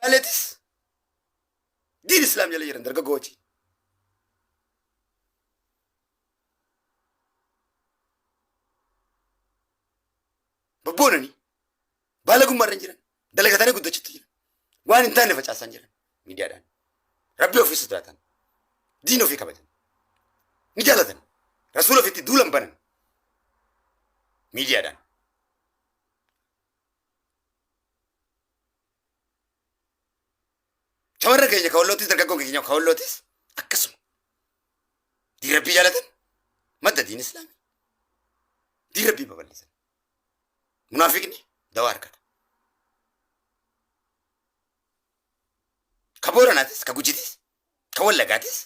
Baaleetis diin islaam jala jiran dargaggoo wajjin. Babboonanii baalagummaa irra hin jiran dalagatanii guddachutti jiran waan hin taane facaasaa hin jiran miidiyaadhaan. Rabbi ofii sodaatan diin ofii kabajan ni jaalatan rasuula ofiitti duulan banan miidiyaadhaan. Shamarran keenya ka wallootis dargaggoon keenya ka wallootis akkasuma. Diin rabbii jaalatan madda diin islaamii. Diin rabbii babal'isan. Munaafiqni dawaa argata. Ka Booranaatis, ka Gujitis, ka Wallagaatis,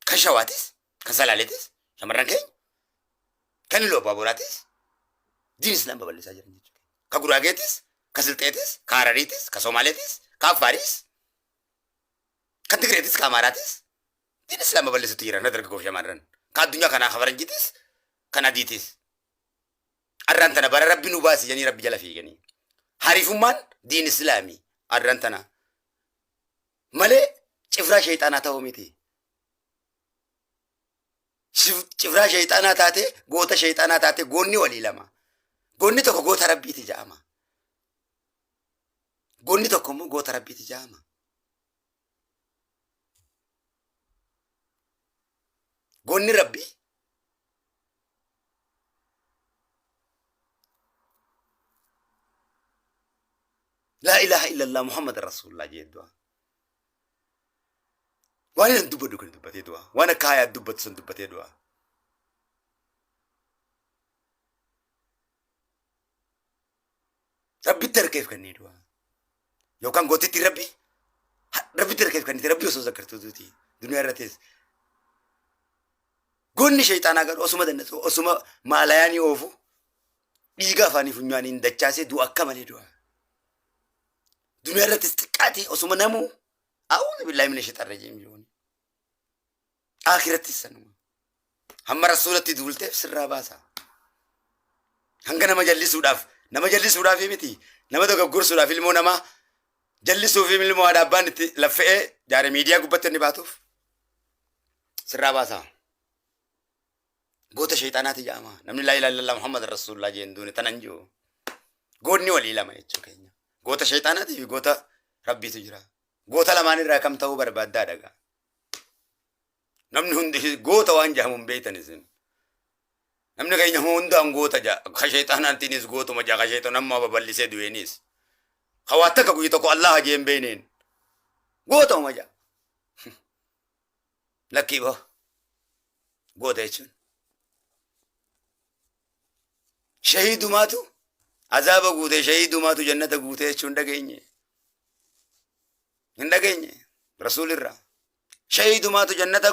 ka Shawaatis, ka Salaaleetis, shamarran keenya, kan Iluu Abbaa Booraatis diin islaam babal'isaa jiran jechuudha. Ka Guraageetis, ka Silxeetis, ka Harariitis, ka Somaaleetis, ka Affaaris, ka Tigreetis, ka Amaaraatis diin islaam babal'isutti jiran dargaggoof shamarran. Ka addunyaa kanaa ka faranjiitis, kan adiitis. Arraan tana bara rabbi nu baasi jedhanii rabbi jala fiiganii. Hariifummaan diin islaamii arraan tana malee cifraa sheexaanaa ta'uu miti. Cifraa sheexaanaa taate goota sheexaanaa taate goonni walii lama. Goonni tokko goota rabbiiti ja'ama. Goonni tokko immoo goota rabbiiti ja'ama. Goonni rabbii Laa ilaaha illallah Muhammad Rasulullah jee du'a. Waan inni dubbadhu kan dubbatee du'a. Waan akka hayaa dubbatu san dubbatee du'a. Rabbitti harka if kennee du'a. Yookaan gootitti rabbi rabbitti harka if kennite rabbi osoo zakkartuu duuti. Duniyaa irrattis. Goonni shayxaanaa garuu osuma danda'u osuma maalayaanii oofu dhiiga afaanii funyaaniin dachaasee du'a akka malee du'a. Duniyaa irrattis xiqqaate osuma namuu a'uudhu billaahi mina shayxaan rajiim jooni. Akhirattis sanuma. Hamma rasuulatti duulteef sirraa baasa. Hanga nama jallisuudhaaf miti nama dogoggorsuudhaaf ilmoo namaa jallisuuf ilmoo haadha abbaan itti laffa'ee jaare miidiyaa gubbatti inni baatuuf sirraa baasa. Goota sheexaanaati jedhama. Namni laa ilaaha illallah Muhammad Rasuulullah jeen duune tanan jiru. Goonni walii lama jechuu keenya. Goota sheexaanaatii fi goota rabbiitu jira. Goota lamaan irraa kam ta'uu barbaaddaa dhagaa. Namni hundi goota waan jedhamu hin beektan isin. Namni keenya hundaan goota ja'a. Ka sheexaanaatiinis gootuma ja'a. Ka sheexanammaa babal'isee du'eenis. Ka waa takka guyya tokko Allaha jee hin beekneen. Gootuma ja'a. Lakkii boo. Goota jechuun. Shahiidumaatu azaaba guute shahiidumaatu jannata guute jechuun dhageenye. Hin dhageenye. Rasuulirraa. Shahiidumaatu jannata.